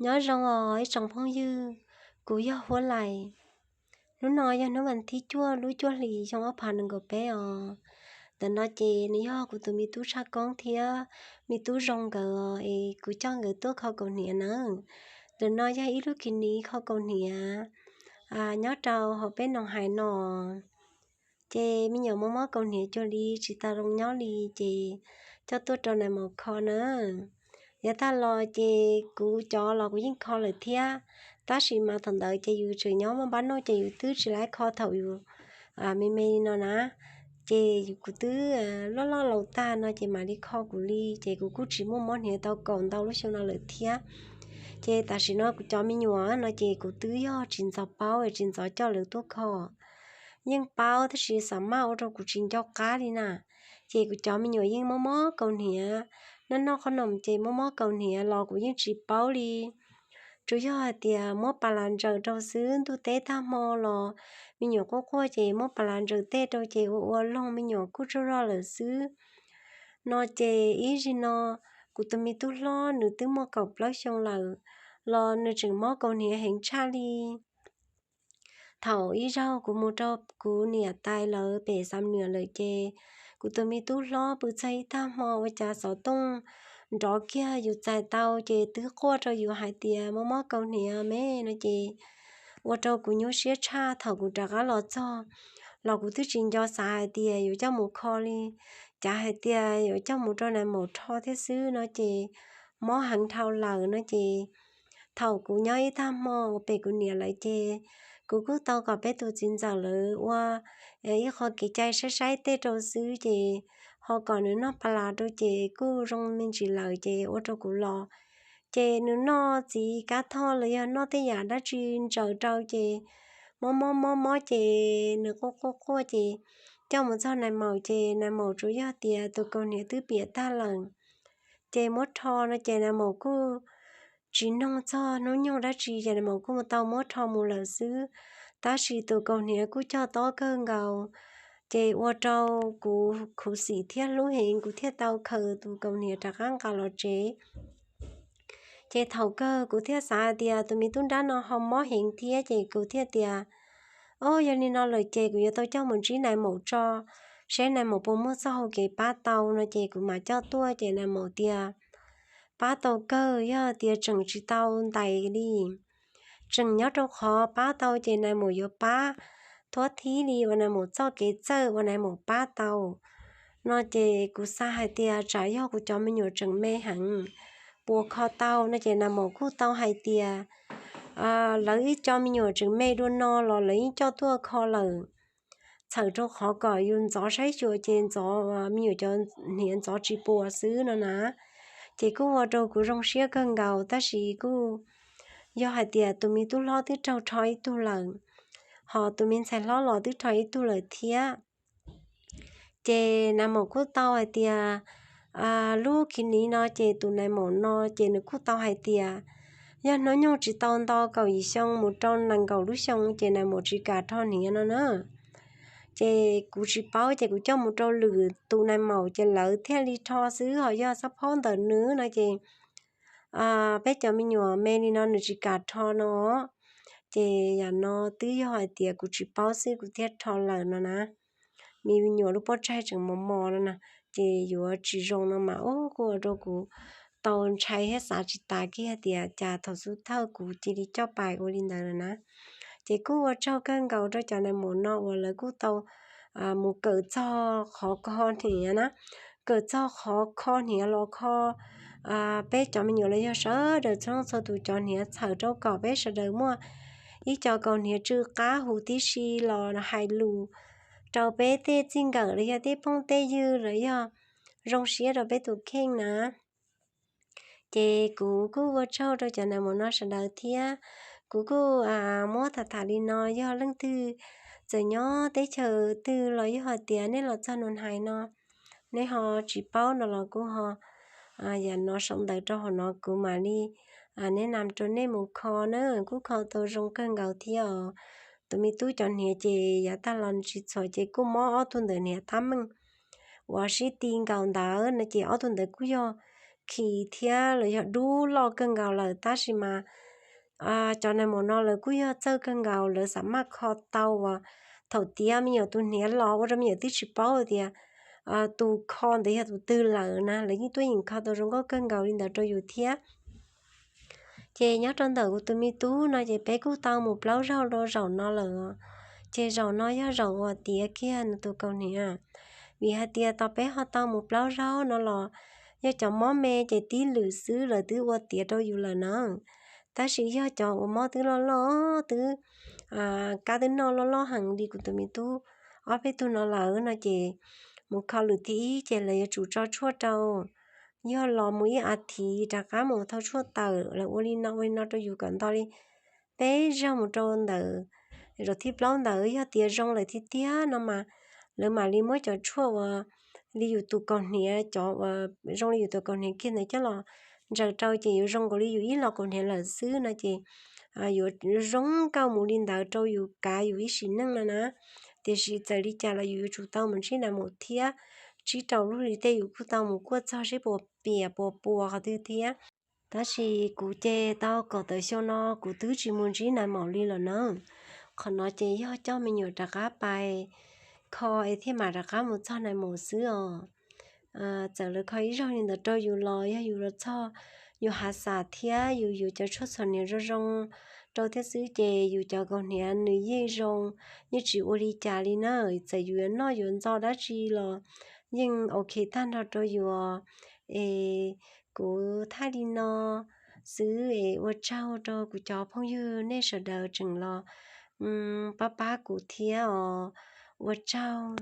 Nyob zoo os ib tsoom phooj ywg, kuv yog Huab Lais. Hnub no yog hnub vas thib cuaj lub cuaj hlis xyoo ob phav nees nkaum peb os. Ntawm no ces nws yog kuv tus me tub Tshaj Koob thiab me tub Zoo nkawd es kuv coj nkawd tuaj kho kaus hniav nawb. Ntawm no yog ib lub kiv niv kho kaus hniav nyob rau hauv peb Noom Hais no. Ces me nyuam mob mob kaus hniav cuag li tsis tau zoo nyob li ces coj tuaj rau nais maum kho na. Yav tag los ces kuv cov los kuv yeej kho lawm thiab, tab sis mas thaum ntawd ces yus tseem nyob muaj npab noj ces yus twb tsis laib kho thaum yus me me li no na. Ces kuv twb loj loj laus tag no ces mam li kho kuv li, ces kuv kuj tsis muaj mob hniav tau kaum ntau lub xyoo no lawm thiab. Ces tam sim no kuv cov me nyuam no ces kuv twb yog tsis ntxov paub es tsis ntxov coj lawv tuaj kho. Yeej paub tab sis xav maj ua rau kuv tsis nco qab li na. Ces kuv cov me nyuam yeej mob mob kaus hniav, noj noj qhob noom ces mob mob kaus hniav los kuv yeej tsis paub li. Tsuas yog hais tias muab pas las ntsaws rau xwb, ntuj teb tag hmo los me nyuam quaj quaj ces muab pas las ntsaws tej rau ces ua ua loog me nyuam kuj tsaug zog lawm xwb. No ces ib zig no kuv tus me tub hlob nws twb muaj kaum plaub xyoo lawm los nws tseem mob kaus hniav heev tshaj li. Thaum ib zaug kuv mus rau kuv niam tais lawv pem Xam Nuam lawm ces kuv tus me tub hlob pw txog ib tag hmo ua cas xov tooj nrov kiag yus txais tau ces twb quaj rau yus hais tias mob mob kaus hniav me no ces ua rau kuv nyuaj siab tshaj. Thaum kuv rov qab los txog los kuv twb tsis nco xav hais tias yuav coj mus kho li, cav hais tias yuav coj mus rau nais maum rho thiab xwb no ces mob heev dhau lawm no ces thaum kuv nyob ib tag hmo pem kuv niam lawv ces kuv kuj tau kom peb tus txiv ntxawm lawv ua ib qho kev cai saib saib tej rau xwb ces ho kom nws noj pas las rau ces kuj zoo me ntsis lawm ces ua rau kuv los. Ces nws noj txiv kab thoj los yog noj tej yam dab tsi ntsaws rau ces mob mob mob mob ces nws quaj quaj quaj ces coj mus txog nais maum ces nais maum tsuas yog tias tus kaus hniav twb piam tag lawm. Ces muab rho no ces nais maum kuj tsis noog txog hnub nyoog dab tsi ces nais maum kuj mus tau muab rho mus lawm xwb. Tab sis tus kaus hniav kuj cog tob kawg nkaus, ces ua rau kuv khuv xim thiab hlub heev kuv thiaj tau khaws tus kaus hniav rov qab nqa los tsev. Ces thaum kawg kuv thiaj xav hais tias tus me tub nrab no ho mob heev thiab ces kuv thiaj tias, o, yog li no lawm ces kuv yuav tau coj mus ntsib nais maum tso, seb nais maum puas muaj txoj hau kev pab tau no ces kuv mam coj tuaj ces nais maum tias pab tau kawg, yog tias tseem tsis tau ntais li. Tseem nyob rau qhov pab tau ces nais maum yuav pab thuab thib li uas nais maum txoj kev txawj uas nais maum pab tau no ces kuv xav hais tias tsam yog kuv cov me nyuam tseem me heev puas kho tau no ces nais maum kuj tau hais tias lawv ib co me nyuam tseem me dua no los lawv yeej coj tuaj kho lawm. Txhawm rau qhov kom yus ntxov saib xyuas ces ntxov, me nyuam cov hniav ntxov tsis puas xwb no na. Ces kuj ua rau kuv zoo siab kawg nkaus tab sis kuj yog hais tias tus me tub hlob twb raug rho ib tug lawm, ho tus me ntxhais hlob los twb rho ib tug lawm thiab. Ces nais maum kuj tau hais tias lub kiv niv no ces tus nais maum no ces nws kuj tau hais tias yog hnub nyoog tsis tau nto kaum yim xyoo mus rau nees nkaum lub xyoo ces nais maum tsis kam rho hniav no na. Ces kuv tsis paub ces kuv coj mus rau lwm tus nais maum ces lawv thiaj li rho xwb, ho yog xab phob ntawm nws no ces peb cov me nyuam me li no nws tsis kam rho no. Ces yam no twb yog hais tias kuv tsis paub xwb kuv thiaj rho lawm no na. Me nyuam lub pob tsaig tseem mos mos no na, ces yuav tsis zoo no mas ub kuj ua rau kuv tau ntshai thiab xav tsis tas kiag tias cas thaum xub thawj kuv cia li coj pais ua li ntawd lawm na. Ces kuj ua tsaug kawg nkaus rau cov nais maum no uas lawv kuj tau mus kawm txog qhov kho hniav na, kawm txog qhov kho hniav los kho peb cov me nyuam los yog sawv daws txhua leej txhua tus cov hniav txhawm rau kom peb sawv daws muaj ib co kaus hniav tsw qab huv tib si los hais lus rau peb tej txij nkawm los yog tej phooj tej ywg los yog zoo siab rau peb tus kheej na. Ces kuv kuj ua tsaug rau cov nais maum no sawv daws thiab. Kuv kuj muab tham tham li no, yog leej twg txawm nyob teb chaws twg los yog hais tias nej los txog Noom Hais no, nej ho tsis paub no los kuj ho yam no sau ntawv rau hauv no kuv mam li neb nam rau nej mus kho na, kuj kho tau zoo kawg nkaus thiab os. Tus me tub cov hniav ces yav tag los tsis txhuam ces kuj mob ob tug ntawm hniav tab meeg uas sib ti nkaus ntawd no ces ob tug ntawd kuj yog khi thiab los yog dub loj kawg nkaus lawm, tab sis mas cov nais maum no lawv kuj yog txawj kawg nkaus, lawv xam maj kho tau uas thaum tiav me nyuam tus hniav los ua rau me nyuam twb tsis paub tias tus kho ntawd yog tus twg lawm na, lawv yeej tuaj yeem kho tau zoo nkauj kawg nkaus li ntawd rau yus thiab. Ces nyob rau ntawm kuv tus me tub no ces peb kuj tau mus plaub zaug rau zaum no lawm. Ces zaum no yog zaum uas tiav kiag nws tus kaus hniav, vim hais tias tau peb ho tau mus plaub zaug no los yog cov mob me ces tib lwm xwb lawv twb ua tiav rau yus lawm na. Tab sis yog cov uas mob twb loj loj twb kab twb noj loj loj heev li kuv tus me tub ob peb tug no lawm no ces mus kho lwm thib ib ces lawv yuav tsum tso tshuaj rau. Yog los mus ib as thiv rov qab mus thau tshuaj tawm, lawv ua li no ua li no rau yus kom nto li peb zaug mus rau ntawm zaum thib plaub ntawd, yog tias zoo lawm tiag tiag no mas lawv mam li muab cov tshuaj uas li yus tus kaus hniav, cov uas zoo li yus tus kaus hniav kiag ntawd coj los ntsaws rau ces yuav zoo nkaus li yus ib los kaus hniav lawm xwb no ces yuav zoo nkauj mus li ntawd rau yus kav yus ib sim neej no na. Tiam sis txawm li cas los yus yuav tsum tau mus ntsib nais maum thiab, tsib rau lub hli tej yus kuj tau mus kuaj txog seb puas piam puas puas qhov twg thiab. Tab sis kuv ces tau kaum tawm xyoo no kuv twb tsis mus ntsib nais maum li lawm na. Qhov no ces yog coj me nyuam rov qab pais kho es thiaj mam rov qab mus txog nais maum xwb os. Txawm lawv kho ib zaug li ntawd rau yus los yog yus los txog yus hav xas thiab yus yuav cov tshuaj txhuam hniav zoo zoo rau thiab xwb ces yus cov kaus hniav nws yeej zoo, yeej tsis ua li cas li na. Txawm yus yuav noj yuav ntxo dab tsi los yeej ok tag nrho rau yus. Es kuv thaij li no xwb es ua tsaug rau kuv cov phooj ywg nej sawv daws tseem los pab pab kuv thiab os. Ua tsaug.